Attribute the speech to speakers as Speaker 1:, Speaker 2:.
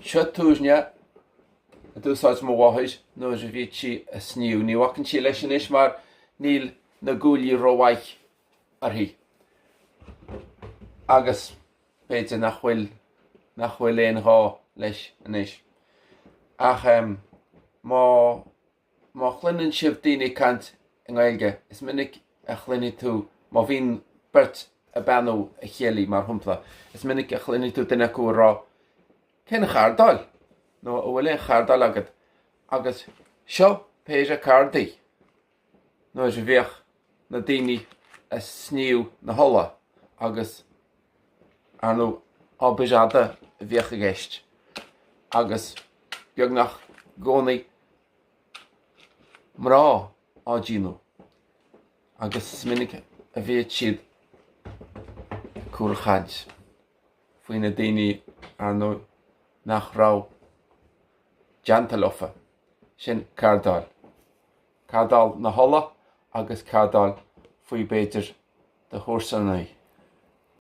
Speaker 1: Seo túirne a d'úsáid mo mháthair nuair a bhíodh sí ag sníomh. Ní bhacann sí leis anois mar níl na guaillí rómhaith uirthi. Agus b'fhéidir nach bhfuil, nach bhfuil aon ghá leis anois. Ach má, má chluineann sibh daoine ag caint i nGaeilge, is minic a chluinfidh tú, má bhíonn beirt ag beannú a chéile, mar shampla, is minic a chluinfidh tú duine acu ag rá, Cén chardáil? nó An bhfuil aon chardáil agat? Agus seo péire cardaí nuair a bhíodh na daoine ag sníomh na hola agus, ar ndóigh, obair fhada a bhíodh i gceist agus beagnach i gcónaí mná á déanamh agus is minic a bhíodh siad ag cúlchaint faoi na daoine, ar ndóigh, nach raibh déanta leofa, sin cardáil. Cardáil na hola agus cardáil faoi b'fhéidir do chomharsanaí.